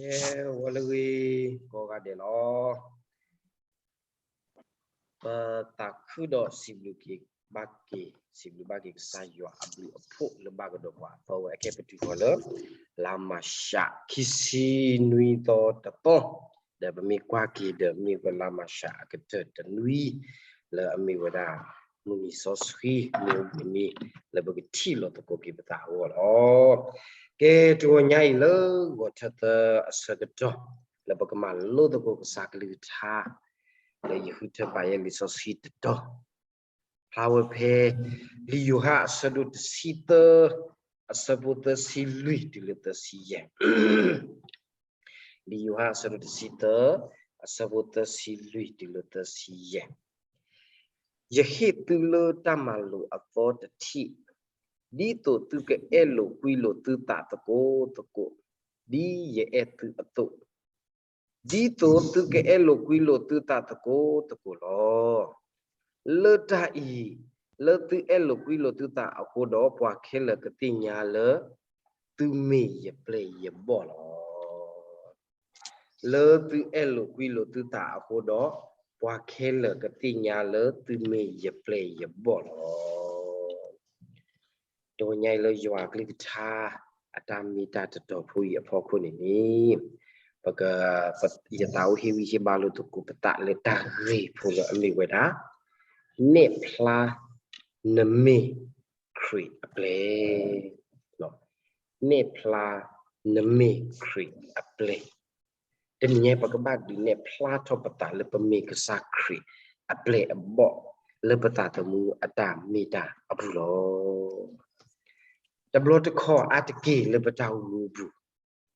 ကဲ ဂီၤလၢအဂ့ၤ ကိးဂၤဒဲးလီၤ. ပသးခုဒီးစံးဘျုးက့ၤဘၣ်က့ၤ စံးဘျုးဘၣ်က့ၤကစၢ်ယွၤအဘျုးအဖှိၣ်လၢဘၣ်ကဒီးပှၤအသီဝဲ အခဲအံၤပတုၤဃီၤလၢ လါမၤရှး ခံဆံနွံသီတသီ, ဒီးပမ့ၢ်ကွၢ်က့ၤဒီး မ့ၢ်ဝဲလါမၤရှးအကတၢၢ်တနွံ လၢအမ့ၢ်ဝဲဒၣ် မုၢ်နံၤစီဆှံ မ့ၢ်အိၣ်ဘှံးနံၤ လၢပကထံၣ်လိာ်သကိးက့ၤပသးအဂီၢ်လီၤ. ကဲ တဂီၤညါအံၤလၢဂီၤထၢသၢအဆၢကတီၢ် လၢပကမၤလိသကိးကစၢ်ကလုၢ်ကထါ လၢယဃုထၢပာ်ယဲလံာ်စီဆှံတတီၤ ဖျါဝဲဖဲ လံာ်ယိၤဟၣ်အဆၢဒိၣ်တဆံသၢ အဆၢဖိသၢဆံလွံၢ်တုၤလၢသၢဆံယဲၢ် လံာ်ယိၤဟၣ်အဆၢဒိၣ်တဆံသၢ အဆၢဖိသၢဆံလွံၢ်တုၤလၢသၢဆံယဲၢ်, ယဟ့ၣ်သုလၢတၢ်မၤလိာ်အသီတထံၣ်, ဒ်သိးသုကအဲၣ်လိာ်ကွံလိာ်သုသးသကိးသကိး, ဒ်ယအဲၣ်သုအသိး, ဒ်သိးသုကအဲၣ်လိာ်ကွံလိာ်သုသးသကိးသကိးလီၤ. လၢတၢ်အံၤ, လၢသုအဲၣ်လိာ်ကွံလိာ်သုသးအဃိဒီး ပှၤခဲလၢာ်ကသ့ၣ်ညါလၢ သုမ့ၢ်ယပျဲၢ်ယဘီၣ်လီၤ. လၢသုအဲၣ်လိာ်ကွံလိာ်သုသးအဃိဒီး ပှၤခဲလၢာ်ကသ့ၣ်ညါလၢသုမ့ၢ်ယပျဲၢ်ယဘီၣ်လီၤ. တဂီၤညါအံၤလၢယွၤအကလုၢ်ကထါ အတၢ်မ့ၢ်တၢ်တီတီဖိအံၤအဖီခိၣ်န့ၣ်န့ၣ်, ပက, ယသးအိၣ်ဟ့ၣ်ဂံၢ်ဟ့ၣ်ဘါလိာ်သကိးပသးလၢတၢ်ဂ့ၢ်ဖိလၢအမ့ၢ်ဝဲဒၣ် နဲၣ်ဖျါ နမ့ၢ်ခရံာ်အပျဲၢ်, နဲၣ်ဖျါ နမ့ၢ်ခရံာ်အပျဲၢ်. တနံၤညါအံၤ ပကဘၣ်ဒုးနဲၣ်ဖျါထီၣ်ပသးလၢပမ့ၢ်ကစၢ်ခရံာ်အပျဲၢ်အဘီၣ် လၢပသးသမူအတၢ်မ့ၢ်တၢ်အပူၤလီၤ. တဘျီတခီၣ်အါတက့ၢ်လၢပတၢ်အိၣ်မူအပူၤ,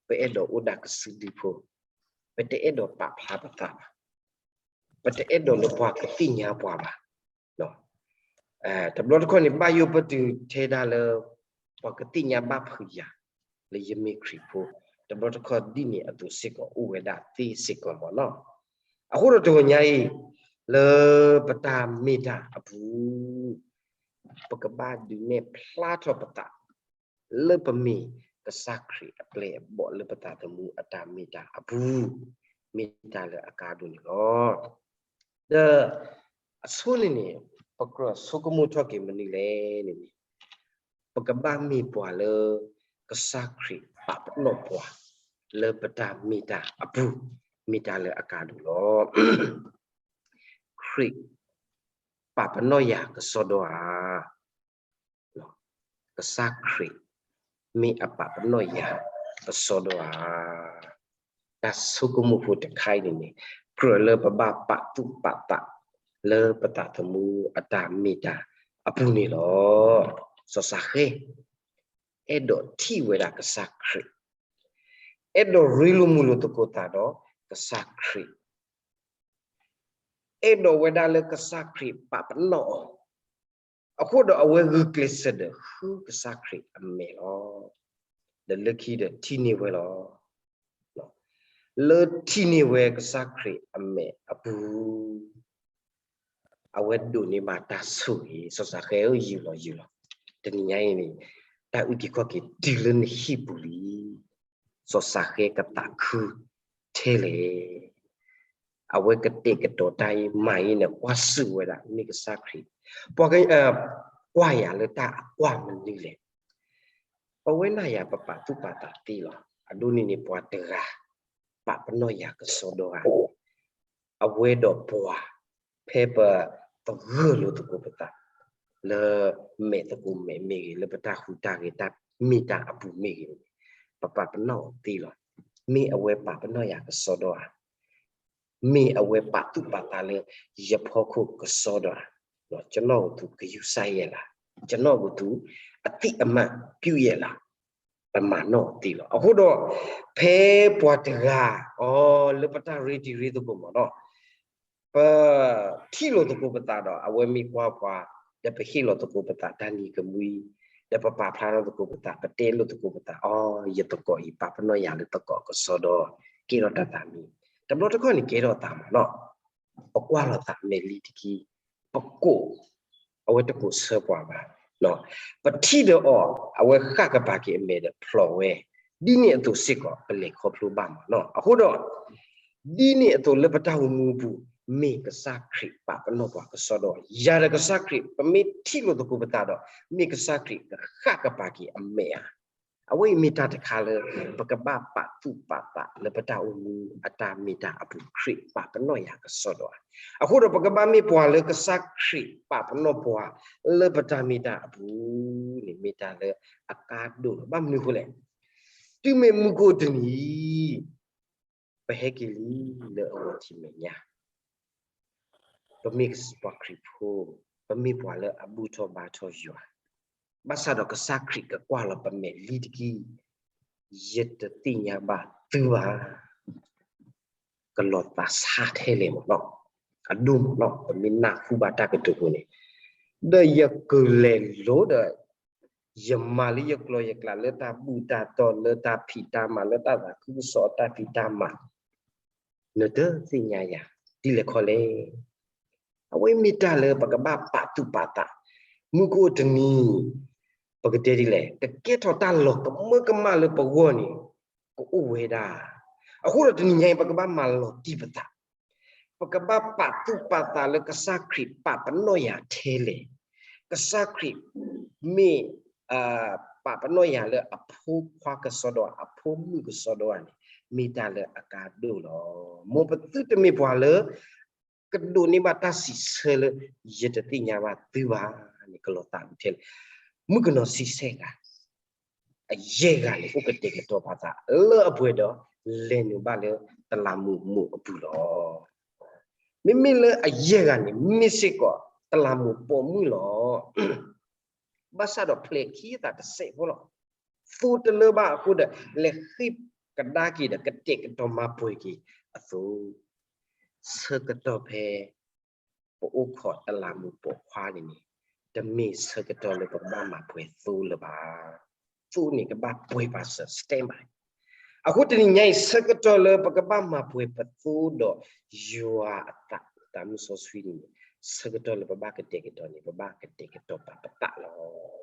ပအဲၣ်ဒိးအိၣ်ဒၣ်ကစုဒုဖိ, ပတအဲၣ်ဒိးပာ်ဖျါပသးဘၣ်, ပတအဲၣ်ဒိးလၢပှၤကသ့ၣ်ညါပှၤဘၣ်. တဘျီတခီၣ်န့ၣ် ဘၣ်ယိၣ်ပတုၤထဲဒၣ်လၢ ပှၤကသ့ၣ်ညါဘၣ်ဖုးယၤ လၢယမ့ၢ်ခရံာ်ဖိ, တဘျီတခီၣ်ဒ်န့ၣ်အသိးစ့ၢ်ကီးအိၣ်ဝဲဒၣ်သ့စ့ၢ်ကီးမ့ၢ်နီၤ. အဃိဒီးတဂီၤညါအံၤ လၢပတၢ်မ့ၢ်တၢ်အပူၤ ပကဘၣ်ဒုးနဲၣ်ဖျါထီၣ်ပသး လၢပမ့ၢ်ကစၢ်ခရံာ်အပျဲၢ်အဘီၣ်လၢပသးသမူအတၢ်မ့ၢ်တၢ်အပူၤ, မ့ၢ်တၢ်လၢအကါဒိၣ်န့ၣ်လီၤ. ဒီးအဆိန့ၣ်န့ၣ် ပကြၢးဆိကမိၣ်ထီၣ်က့ၤမနုၤလဲၣ်န့ၣ်န့ၣ်, ပကဘၣ်မ့ၢ်ပှၤလၢ ကစၢ်ခရံာ်ပာ်ပနီၣ်ပှၤ လၢပတၢ်မ့ၢ်တၢ်အပူၤ, မ့ၢ်တၢ်လၢအကါဒိၣ်လီၤ. ခရံာ်ပာ်ပနီၣ်ယၤကစီဒီဧါ. ကစၢ်ခရံာ် မ့ၢ်အပာ်ပနီၣ်ယၤကစီဒီဧါ. တၢ်ဆိကမိၣ်ဖိတခါအံၤန့ၣ်န့ၣ် ကြၢးလၢပဘၣ်ပာ်သူၣ်ပာ်သး လၢပသးသမူအတၢ်မ့ၢ်တၢ်အပူၤန့ၣ်လီၤ. စီၤစၤဃဲ အဲၣ်ဒိးထံၣ်ဝဲဒၣ်ကစၢ်ခရံာ်, အဲၣ်ဒိးရ့လိာ်မုာ်လိာ်သကိးသးဒီးကစၢ်ခရံာ်, အဲၣ်ဒိးဝဲဒၣ်လၢကစၢ်ခရံာ်ပာ်ပနီၣ်အီၤ, အဃိဒီးအဝဲဂုာ်ကျဲးစၢးဒီးဃုကစၢ်ခရံာ်အမဲာ်လီၤ. ဒီးလၢခံဒီးထံၣ်န့ၢ်ဝဲလီၤ. လၢထံၣ်န့ၢ်ဝဲကစၢ်ခရံာ်အမဲာ်အပူၤ အဝဲဒိးန့ၢ်ဘၣ်တၢ်ဆိၣ်ဂ့ၤ, စီၤစၤဃဲဧၢ ယုာ်လီၤယုာ်လီၤ. တနံၤညါအံၤန့ၣ် တၢ်အုၣ်က့ၤခီၣ်က့ၤတုၤလၢနဟံၣ်ပူၤလံ. စီၤစၤဃဲကသးခုထဲလဲၣ်. အဝဲကတဲာ်ကတီၤတၢ်အံၤမၤအံၤန့ၣ် ကွၢ်စူၣ်ဝဲဒၣ် မ့ၢ်ကစၢ်ခရံာ်, ပှၤကကွၢ်ယၤလၢတၢ်အကွၢ်မနုၤလဲၣ်. ပဝဲနၤယၤပပာ်သူၣ်ပာ်သးသ့လီၤ. အဒိန့ၣ်န့ၣ် ပှၤတဂၤ ပာ်ပနီၣ်ယၤကစီဒီဧါ. အဝဲဒီးပှၤ ဖဲပသဂၢၢ်လိာ်သကိးပသး လၢမဲာ်သကိးမဲာ်မ့ၢ်ဂ့ၤ, လၢပတၢ်ဟူးတၢ်ဂဲၤတၢ်မ့ၢ်တၢ်အပူၤမ့ၢ်ဂ့ၤန့ၣ် ပပာ်ပနီၣ်အီၤသ့လီၤ. မ့ၢ်အဝဲပာ်ပနီၣ်ယၤကစီဒီဧါ. မ့ၢ်အဝဲပာ်သူၣ်ပာ်သးလၢယဖီခိၣ်ကစီဒီဧါ. ကျွန်တော်ကို သူဂရုစိုက်ရဲ့လား, ကျွန်တော်ကို သူအသိအမှတ်ပြုရဲ့လား. ပမၤနီၣ်အီၤသ့လီၤ. အဃိဒီး ဖဲပှၤတဂၤ အီၤ လၢပတၢ်ရ့တံၤရ့သကိးမ့ၢ်နီၤ, ပထံၣ်လိာ်သကိးပသးဒီး အဝဲမ့ၢ်ကွၢ်ပှၤ, ဒီးပဟ့ၣ်လီၤသကိးပသးတၢ်နံၤကမှံ, ဒီးပပာ်ဖျါထီၣ်သကိးပသး, ပတဲလိာ်သကိးပသး, အီၤ ယသကိးအံၤ ပာ်ပနီၣ်ယၤလၢသကိးကစီဒီ, ကဲထီၣ်တၢ်သးမံ. တဘျီတခီၣ်န့ၣ် ကဲထီၣ်သးမ့ၢ်နီၤ, ပကွၢ်လိာ်သးမဲာ်လံတက့ၢ်, ပကိး အဝဲတကိးဆၢပှၤဘၣ်. ပထံၣ်ဒီးအီၤ အဝဲဃၣ်ကပၤက့ၤအမဲာ်ဒီးဖျိးဝဲ, ဒ်န့ၣ်အသိးစ့ၢ်ကီး ပလဲၤခီဖျိဘၣ်မးနီၤ. အဃိဒီး ဒ်န့ၣ်အသိးလၢပတၢ်အိၣ်မူအပူၤ မ့ၢ်ကစၢ်ခရံာ်ပာ်ပနီၣ်ပှၤကစီဒီ, ယၤဒီးကစၢ်ခရံာ် ပမ့ၢ်ထံၣ်လိာ်သကိးပသးဒီး မ့ၢ်ကစၢ်ခရံာ်ကဃၣ်ကပၤက့ၤအမဲာ်ဧါ. အဝဲအံၤမ့ၢ်တၢ်တခါလၢ ပကဘၣ်ပာ်သူၣ်ပာ်သးလၢပတၢ်အိၣ်မူအတၢ်မ့ၢ်တၢ်အပူၤ ခရံာ်ပာ်ပနီၣ်ယၤကစီဒီဧါ. အဃိဒီးပကဘၣ်မ့ၢ်ပှၤလၢကစၢ်ခရံာ်ပာ်ပနီၣ်ပှၤလၢပတၢ်မ့ၢ်တၢ်အပူၤန့ၣ် မ့ၢ်တၢ်လၢအကါဒိၣ်လီၤ. ဘၣ်မနုၤအဃိလဲၣ်, တုၤမ့ၢ်မုၢ်ကအိၣ်တနံၤ ပဟဲက့ၤလံလၢအဂီၤထံးမဲာ်ညါ, ပမ့ၢ်ပှၤခရံာ်ဖိ, ပမ့ၢ်ပှၤလၢအဘူၣ်ထီၣ်ဘါထီၣ်ယွၤ, ဘၣ်ဆၣ်ဒီးကစၢ်ခရံာ်ကကွၢ်လီၤပမဲာ်လံတက့ၢ်, ယတသ့ၣ်ညါဘၣ်သုဘၣ်. ကလီၤသးဆါထဲလဲၣ်မးနီၤ, အဒိၣ်မးနီၤ, ပမ့ၢ်နၢ်ဟူဘၣ်တၢ်ကတိၤပူၤန့ၣ်, ဒီးယကလဲၤလိၤဒီး ယမၤလၢယကျိၤယကျဲလၢတၢ်ဘူၣ်တၢ်တီၢ်လၢတၢ်ဖံးတၢ်မၤလၢတၢ်သးခုကစီၣ်အတၢ်ဖံးတၢ်မၤ, နတသ့ၣ်ညါယၤဒ်လဲၣ်ခီလဲၣ်. အဝဲမ့ၢ်တၢ်လၢပကဘၣ်ပာ်သူၣ်ပာ်သး, မုၢ်ကအိၣ်တနံၤ ပကတဲဒ်လဲၣ်, ကကဲထီၣ်တၢ်လီၤကမၢကမၣ်လၢပဂီၢ်န့ၣ် ကအိၣ်ဝဲဒၣ်. အဃိဒီးတနံၤညါအံၤ ပကဘၣ်မၤလီၤတံၢ်ပသး, ပကဘၣ်ပာ်သူၣ်ပာ်သးလၢကစၢ်ခရံာ်ပာ်ပနီၣ်ယၤထဲလဲၣ်. ကစၢ်ခရံာ်မ့ၢ် ပာ်ပနီၣ်ယၤလၢအဖိခွါကစီဒီဧါ, အဖိမုၣ်ကစီဒီဧါန့ၣ် မ့ၢ်တၢ်လၢအကါဒိၣ်လီၤ. မ်ပသုတမ့ၢ်ပှၤလၢ ကဒိးန့ၢ်ဘၣ်တၢ်စံးဆၢလၢ ယတသ့ၣ်ညါဘၣ်သုဘၣ်န့ၣ် ကလီၤသးဒ်ထဲလဲၣ်. မုၣ်ကနီၤဆံဆဲၣ်ဂၤ အယဲၢ်ဂၤန့ၣ် အိၣ်ကတဲာ်ကတီၤပာ်သးလၢအပှဲၤဒီး လဲၤနုာ်ဘၣ်လၢတလးမူးမိးအပူၤလီၤ. မ့မ့ၢ်လၢအယဲၢ်ဂၤန့ၣ် မ့ၢ်စ့ၢ်ကီးတလးမူးပိာ်မုၣ်လီၤ. ဘၣ်ဆၣ်ဒီးဖျဲးခံသးတစဲးဖိလီၤ. သိတလၢဘၣ်အဃိဒီး လဲၤဃ့ၢ်ကဒါက့ၤဒီးကတဲာ်ကတီၤမၤပှဲၤက့ၤအသိး, ဆၢကတီၢ်ဖဲ ပအိၣ်ခိးတလးမူးပိာ်ခွါန့ၣ်န့ၣ် တမ့ၢ်ဆၢကတီၢ်လၢပကဘၣ်မၤပှဲၤသိလၢၤဘၣ်. သိန့ၣ်ကဘၣ်ပှဲၤပာ်စၢၤ stand by. အဃိတနံၤညါအံၤ ဆၢကတီၢ်လၢပကဘၣ်မၤပှဲၤပသိဒီး ယွၤအသး သးမုၢ်စီဆှံန့ၣ်န့ၣ် ဆၢကတီၢ်လၢပဘၣ်ကတဲာ်ကတီၤန့ၣ် ပဘၣ်ကတဲာ်ကတီၤပာ်ပသးလီၤ.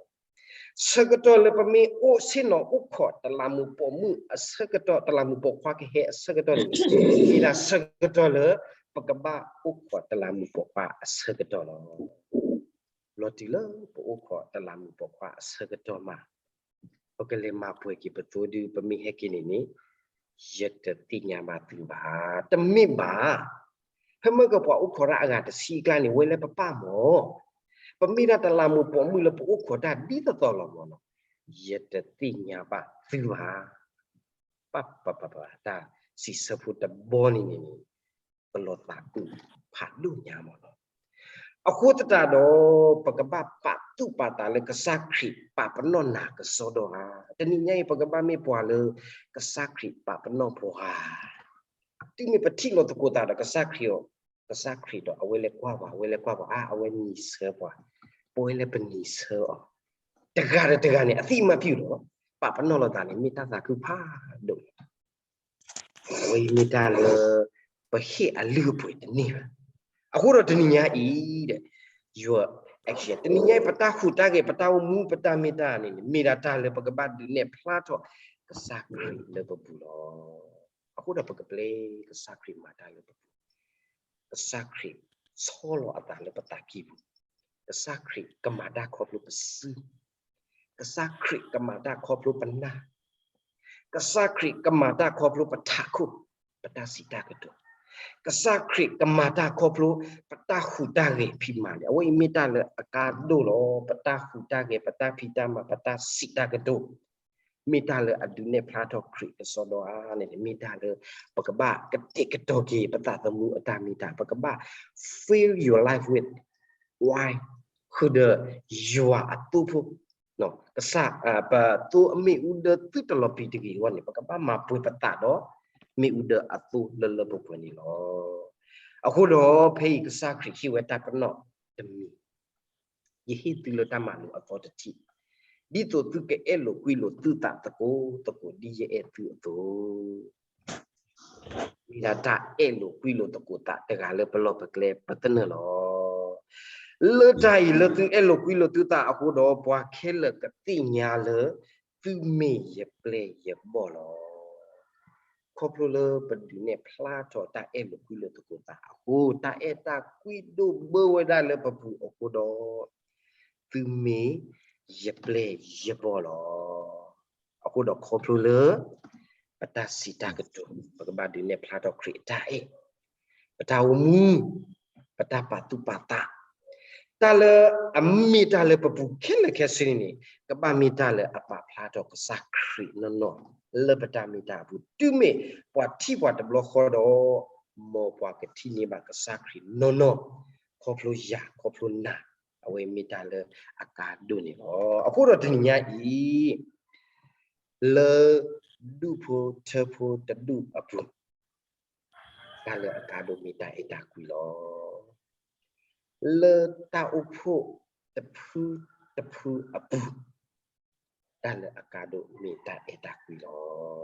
ဆၢကတီၢ်လၢပမ့ၢ်အိၣ်ဆ့ၣ်နီၤအိၣ်ခိးတလးမူးပိာ်မုၣ်အဆၢကတီၢ်, တလးမူးပိာ်ခွါကဟဲအဆၢကတီၢ်န့ၣ် မ့ၢ်ဒၣ်ဆၢကတီၢ်လၢ ပကဘၣ်အိၣ်ခိးတလးမူးပိာ်ခွါအဆၢကတီၢ်လီၤ. လီၤတုၤလၢပအိၣ်ခိးတလးမူးပိာ်ခွါအဆၢကတီၢ်မး ပကလဲၤမၤပှဲၤက့ၤပသိဒု ပမ့ၢ်ဟဲက့ၤန့ၣ်န့ၣ် ယတသ့ၣ်ညါဘၣ်သုဘၣ်. တမ့ၢ်ဘၣ် ဖဲမ့ၢ်ကပှၤအိၣ်ခိးတၢ်အဂၤတဆံအကျါန့ၣ် ဝဲလၢပပၢ်မၢ်, ပမ့ၢ်ဒၣ်တလးမူးပိာ်မုၣ်လၢပအိၣ်ခိးတၢ်ဒ်သိးသိးလီၤမၢ်နီၤ. ယတသ့ၣ်ညါဘၣ်သုဘၣ်. ပပပပ တၢ်စံးဆၢဖိတဘီန့ၣ်န့ၣ် ကလီၤသးအုးဖးဒိၣ်ညါမၢ်နီၤ. အဃိသတးဒီး ပကဘၣ်ပာ်သူၣ်ပာ်သးလၢကစၢ်ခရံာ်ပာ်ပနီၣ်နၤကစီဒီဧါ. တနံၤညါအံၤ ပကဘၣ်မ့ၢ်ပှၤလၢကစၢ်ခရံာ်ပာ်ပနီၣ်ပှၤဧါ. တုၤမ့ၢ်ပထံၣ်လိာ်သကိးသးဒီးကစၢ်ခရံာ်အီၤ, ကစၢ်ခရံာ်ဒီး အဝဲလဲၤကွၢ်ပှၤ, အဝဲလဲၤကွၢ်ပှၤ, အါ အဝဲနံၤဆၢပှၤ, ပဝဲလၢပနံၤဆၢအီၤ, တဂၤဒီးတဂၤန့ၣ် အသံၣ်မၤဖံးလိာ်, ပာ်ပနီၣ်လိာ်သးန့ၣ် မ့ၢ်တၢ်သးခုဖးဒိၣ်လီၤ. အဝဲအံၤမ့ၢ်တၢ်လၢ ပဟ့ၣ်အလုၢ်အပှ့ၤတန့ၢ်ဘၣ်. အဃိဒီးတနံၤညါအံၤဒီး ယွၤ action တနံၤညါအံၤ ပတၢ်ဟူးတၢ်ဂဲၤ ပတၢ်အိၣ်မူ ပတၢ်မ့ၢ်တၢ်န့ၣ်န့ၣ် မ့ၢ်ဒၣ်တၢ်လၢပကဘၣ်ဒုးနဲၣ်ဖျါထီၣ်ကစၢ်ခရံာ်လၢပပူၤလီၤ. အဃိဒီးပကပျဲကစၢ်ခရံာ်မၤတၢ်လၢပပူၤ, ကစၢ်ခရံာ်ဆီလီၤအသးလၢပသးကံၢ်ပူၤ, ကစၢ်ခရံာ်ကမၤတၢ်ခီဖျိပစု, ကစၢ်ခရံာ်ကမၤတၢ်ခီဖျိပနၢ်, ကစၢ်ခရံာ်ကမၤတၢ်ခီဖျိပထးခိၣ်, ပတၢ်စံးတၢ်ကတိၤ, ကစၢ်ခရံာ်ကမၤတၢ်ခီဖျိ ပတၢ်ဟူးတၢ်ဂဲၤဖံးမၤန့ၣ် အဝဲအံၤမ့ၢ်တၢ်လၢအကါဒိၣ်လီၤ. ပတၢ်ဟူးတၢ်ဂဲၤ ပတၢ်ဖံးတၢ်မၤ ပတၢ်စံးတၢ်ကတိၤ မ့ၢ်တၢ်လၢအဒုးနဲၣ်ဖျါထီၣ်ခရံာ်ကစီဒီဧါန့ၣ်န့ၣ် မ့ၢ်တၢ်လၢ ပကဘၣ်ကတဲာ်ကတီၤက့ၤပသးသမူအတၢ်မ့ၢ်တၢ်, ပကဘၣ် fill your life with wine, ဃုာ်ဒီးယွၤအသိဖိ, ကစၢ် ပသိအမ့ၣ်အူဒၢသုတလီၤပံၤတဂ့ၤအဂီၢ်န့ၣ် ပကဘၣ်မၤပှဲၤပသးဒီး မ့ၣ်အူဒၢအသိလၢလၢပှဲၤပှဲၤန့ၣ်လီၤ. အဃိဒီးဖဲအံၤကစၢ်ခရံာ်ဟ့ၣ်ဝဲတၢ်ပနီၣ်တမံၤ, ယဟ့ၣ်သုလၢတၢ်မၤလိာ်အသီတထံၣ်, ဒ်သိးသုကအဲၣ်လိာ်ကွံလိာ်သုသးသကိးသကိးဒ်ယအဲၣ်သုအသိး မ့ၢ်ဒၣ်တၢ်အဲၣ်လိာ်ကွံလိာ်သကိးသးတဂၤလၢပလီၢ်ပကျဲပသနၢၣ်လီၤ. လၢတၢ်အံၤလၢသုအဲၣ်လိာ်ကွံလိာ်သုသးအဃိဒီး ပှၤခဲလၢာ်ကသ့ၣ်ညါလၢ သုမ့ၢ်ယပျဲၢ်ယဘီၣ်လီၤ. ခီဖျိလၢပဒုးနဲၣ်ဖျါထီၣ်တၢ်အဲၣ်လိာ်ကွံလိာ်သကိးသးအဃိ, တၢ်အဲၣ်တၢ်ကွံဒိၣ်ဘၢဝဲဒၣ်လၢပပူၤအဃိဒီး, သုမ့ၢ်ယပျဲၢ်ယဘီၣ်လီၤ. အဃိဒီးခီဖျိလၢ ပတၢ်စံးတၢ်ကတိၤ ပကဘၣ်ဒုးနဲၣ်ဖျါထီၣ်ခရံာ်အတၢ်အဲၣ်, ပတၢ်အိၣ်မူ, ပတၢ်ပာ်သူၣ်ပာ်သး, တၢ်လၢအမ့ၢ်တၢ်လၢပပူၤခဲလၢာ်ခဲဆ့န့ၣ်န့ၣ်, ကဘၣ်မ့ၢ်တၢ်လၢအပာ်ဖျါထီၣ်ကစၢ်ခရံာ်နီၢ်နီၢ် လၢပတၢ်မ့ၢ်တၢ်အပူၤ, တုၤမ့ၢ်ပှၤထံၣ်ပှၤတဘျီဃီဒီး, မ်ပှၤကထံၣ်န့ၢ်ဘၣ်ကစၢ်ခရံာ်နီၢ်နီၢ်, ခီဖျိယၤ ခီဖျိနၤ, အဝဲမ့ၢ်တၢ်လၢအကါဒိၣ်န့ၣ်လီၤ. အဃိဒီးတနံၤညါအံၤ လၢဒူၣ်ဖိထၢဖိတဒူၣ်အပူၤ, တၢ်လၢအကါဒိၣ်မ့ၢ်တၢ်အဲၣ်တၢ်ကွံလီၤ. လၢတၢ်အိၣ်ဖှိၣ်တဖုတဖုအပူၤ, တၢ်လၢအကါဒိၣ်မ့ၢ်တၢ်အဲၣ်တၢ်ကွံလီၤ.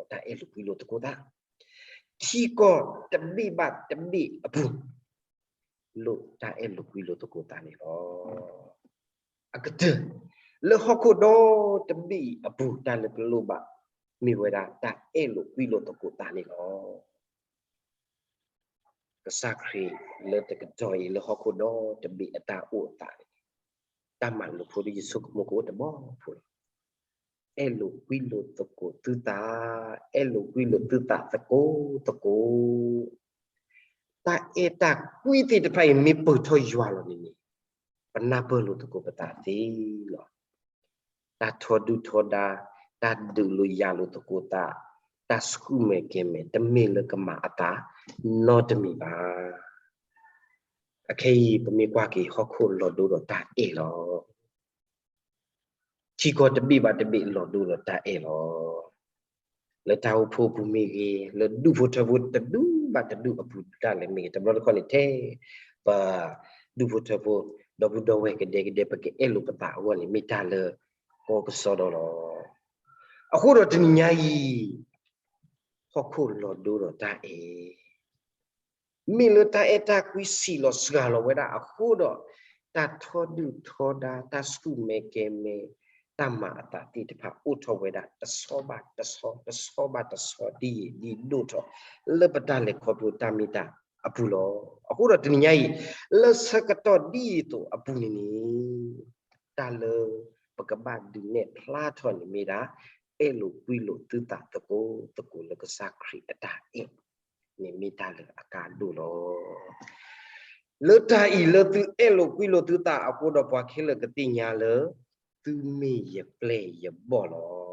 တၢ်အဲၣ်လိာ်ကွံလိာ်သကိးသး, ထံကီၢ်တဘ့ၣ်ဘၣ်တဘ့ၣ်အပူၤ လိၣ်တၢ်အဲၣ်လိာ်ကွံလိာ်သကိးသးန့ၣ်လီၤ. အကတၢၢ်, လၢဟီၣ်ခိၣ်ဒီတဘ့ၣ်အပူၤ တၢ်လၢပလိၣ်ဘၣ် မ့ၢ်ဝဲဒၣ်တၢ်အဲၣ်လိာ်ကွံလိာ်သကိးသးန့ၣ်လီၤ. ကစၢ်ခရံာ်လၢတကတီၢ်အံၤ လၢဟီၣ်ခိၣ်ဒီတဘ့ၣ်အတၢ်အိၣ်အသးန့ၣ်, တၢ်မၤလိာ်ဖိဒ်ယဆိကမိၣ်ကအိၣ်တဘီဖိလီၤ. အဲၣ်လိာ်ကွံလိာ်သကိးသုသး, အဲၣ်လိာ်ကွံလိာ်သုသးသကိးသကိး, တၢ်အဲၣ်တၢ်ကွံသ့ၣ်တဖၣ်အံၤ မ့ၢ်ပၢၢ်ထီၣ်ယွၤလီၤန့ၣ်န့ၣ်, ပနၢ်ပၢၢ်လိာ်သကိးပသးသ့လီၤ. တၢ်ထီဒုၣ်ထီဒါ, တၢ်ဒုးလိာ်ယၤလိာ်သကိးသး, တၢ်ဆူၣ်မဲာ်ကဲၤမဲာ် တမ့ၢ်လၢကမၤအသးနီတမံၤဘၣ်. အခဲအံၤ ပမ့ၢ်ကွၢ်က့ၤဟီၣ်ခိၣ်လီၤဒိဒီးတၢ်အဲၣ်လီၤ. ထံကီၢ်တဘ့ၣ်ဘၣ်တဘ့ၣ်လီၤဒိဒီးတၢ်အဲၣ်လီၤ. လၢတၢ်အိၣ်ဖှိၣ်အပူၤမ့ၢ်ဂ့ၤ, လၢဒူၣ်ဖိထၢဖိတဒူၣ်ဘၣ်တဒူၣ်အပူၤဒၣ်လဲာ်မ့ၢ်ဂ့ၤ, တဘျီတခီၣ်န့ၣ်ထဲ ပဒူၣ်ဖိထၢဖိ ဒီပုၢ်ဒီဝဲၢ်ကဒဲကဒဲ ပကအဲၣ်လိာ်ပသးအဂီၢ်န့ၣ် မ့ၢ်တၢ်လၢကီကစီဒီလီၤ. အဃိဒီးတနံၤညါအံၤ ဟီၣ်ခိၣ်လီၤဒိဒီးတၢ်အဲၣ် မ့ၢ်လၢတၢ်အဲၣ်တၢ်ကွံစံးလီၤစှၤလီၤဝဲဒၣ်အဃိဒီး, တၢ်ထီဒုၣ်ထီဒါ, တၢ်ဆူၣ်မဲာ်ကဲၤမဲာ်, တၢ်မၤအသးသ့ၣ်တဖၣ်အိၣ်ထီၣ်ဝဲဒၣ်တဆီဘၣ်တဆီ, တဆီဘၣ်တဆီ ဒ်ယံာ်ဒ်ဒိၣ်ထီၣ် လၢပတၢ်လဲၤခီဖျိတၢ်မ့ၢ်တၢ်အပူၤလီၤ. အဃိဒီးတနံၤညါအံၤ လၢဆၢကတီၢ်ဒ်သိးအပူၤန့ၣ်န့ၣ်, တၢ်လၢပကဘၣ်ဒုးနဲၣ်ဖျါထီၣ်န့ၣ်မ့ၢ်ဒၣ် အဲၣ်လိာ်ကွံလိာ်သုသးသကိးသကိးလၢကစၢ်ခရံာ်အတၢ်အဲၣ် န့ၣ်မ့ၢ်တၢ်လၢအကါဒိၣ်လီၤ. လၢတၢ်အံၤလၢသုအဲၣ်လိာ်ကွံလိာ်သုသးအဃိဒီး ပှၤခဲလၢာ်ကသ့ၣ်ညါလၢ သုမ့ၢ်ယပျဲၢ်ယဘီၣ်လီၤ.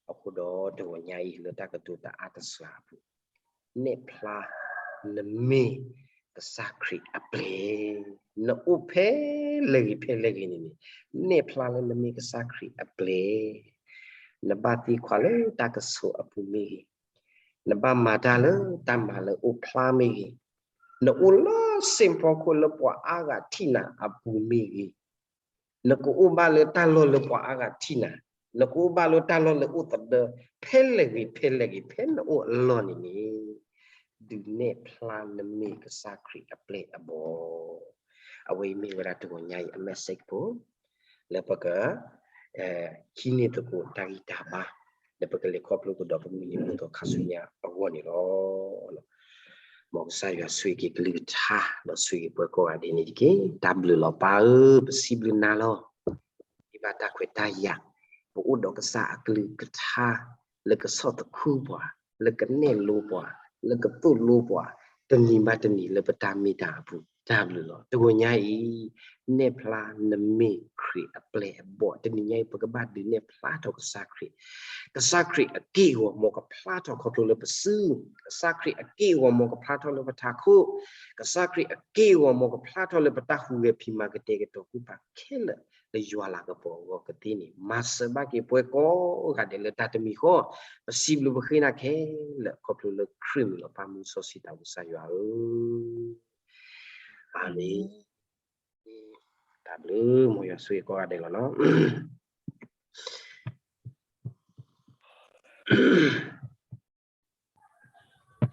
အဃိဒီးတဂီၤညါအံၤလၢတၢ်ကတိၤတအါတစှၤအပူၤ, နဲၣ်ဖျါ နမ့ၢ်ကစၢ်ခရံာ်အပျဲၢ်, နအိၣ်ဖဲလဲၣ်ဂ့ၤဖဲလဲၣ်ဂ့ၤန့ၣ်န့ၣ်, နဲၣ်ဖျါလၢနမ့ၢ်ကစၢ်ခရံာ်အပျဲၢ်, နဘၣ်သံကွၢ်လၢတၢ်ကစီၣ်အပူၤမ့ၢ်ဂ့ၤ, နဘၣ်မၤတၢ်လၢတၢ်မၤလၢအိၣ်ဖျါမ့ၢ်ဂ့ၤ, နအိၣ်လၢစ့ၣ်ဖီခိၣ်လၢပှၤအါဂၤထံၣ်နၤအပူၤမ့ၢ်ဂ့ၤ, နကအိၣ်ဘၣ်လၢတၢ်လီၢ်လၢပှၤအါဂၤထံၣ်နၤ, နကအိၣ်ဘၣ်လၢတၢ်လီၢ်လၢအိၣ်သဒၢ, ဖဲလဲၣ်ဂ့ၤဖဲလဲၣ်ဂ့ၤ ဖဲနအိၣ်အလီၢ်န့ၣ်န့ၣ်, ဒုးနဲၣ်ဖျါနမ့ၢ်ကစၢ်ခရံာ်အပျဲၢ်အဘီၣ်. အဝဲအံၤမ့ၢ်ဝဲဒၣ်တဂီၤညါအံၤအ message ဖိ လၢပက ဟံးန့ၢ်သကိးတၢ်ဂံၢ်တၢ်ဘါ, လၢပကလဲၤခီဖျိကဒီးပမုၢ်နံၤမုၢ်သီခါဆူညါအဂီၢ်န့ၣ်လီၤ. မ်ကစၢ်ယွၤဆိၣ်ဂ့ၤက့ၤကလုၢ်ကထါ ဒီးဆိၣ်ဂ့ၤပှၤကိးဂၤဒဲးန့ၣ်တက့ၢ်. တၢ်ဘျုးလီၤပၢ်ဧၢ, ပစံးဘျုးနၤလီၤ. ဒ်ဘၣ်တၢ်ခွဲးတၢ်ယာ်, ပအိၣ်ဒီးကစၢ်အကလုၢ်ကထါ လၢကဆီၣ်သခူပှၤ, လၢကနဲၣ်လိပှၤ, လၢကသိၣ်လိပှၤ, တနံၤဘၣ်တနံၤလၢပတၢ်မ့ၢ်တၢ်အပူၤ. တၢ်ဘျုးလီၤ. တဂီၤညါအံၤ နဲၣ်ဖျါနမ့ၢ်ခရံာ်အပျဲၢ်အဘီၣ်. တနံၤညါအံၤ ပကဘၣ်ဒုးနဲၣ်ဖျါထီၣ်ကစၢ်ခရံာ်. ကစၢ်ခရံာ်အက့ၢ်အဂီၤ မ်ကဖျါထီၣ်ခီဖျိလၢပစု, ကစၢ်ခရံာ်အက့ၢ်အဂီၤ မ်ကဖျါထီၣ်လၢပထးခိၣ်, ကစၢ်ခရံာ်အက့ၢ်အဂီၤ မ်ကဖျါထီၣ်လၢပတၢ်ဟူးဂဲၤဖံးမၤကတဲာ်ကတီၤကူၣ်ပာ်ခဲလၢာ် လၢယွၤလၤကပီၤအဂီၢ်ကသ့န့ၣ် မၤစၢၤဘၣ်က့ၤပှၤကိးဂၤဒဲးလၢတၢ်တမံၤဃီ, ပစံးဘျုးပဃ့နၤခဲလၢာ် ခီဖျိလၢခရံာ်မံၤလီၤ. ပၢ်မူစီဆှံသးဝံၣ်ကစၢ်ယွၤဧၢ, အၤမ့ၣ်. တၢ်ဘျုး မ်ယွၤဆိၣ်ဂ့ၤကိးဂၤဒဲးလီၤနီၤ.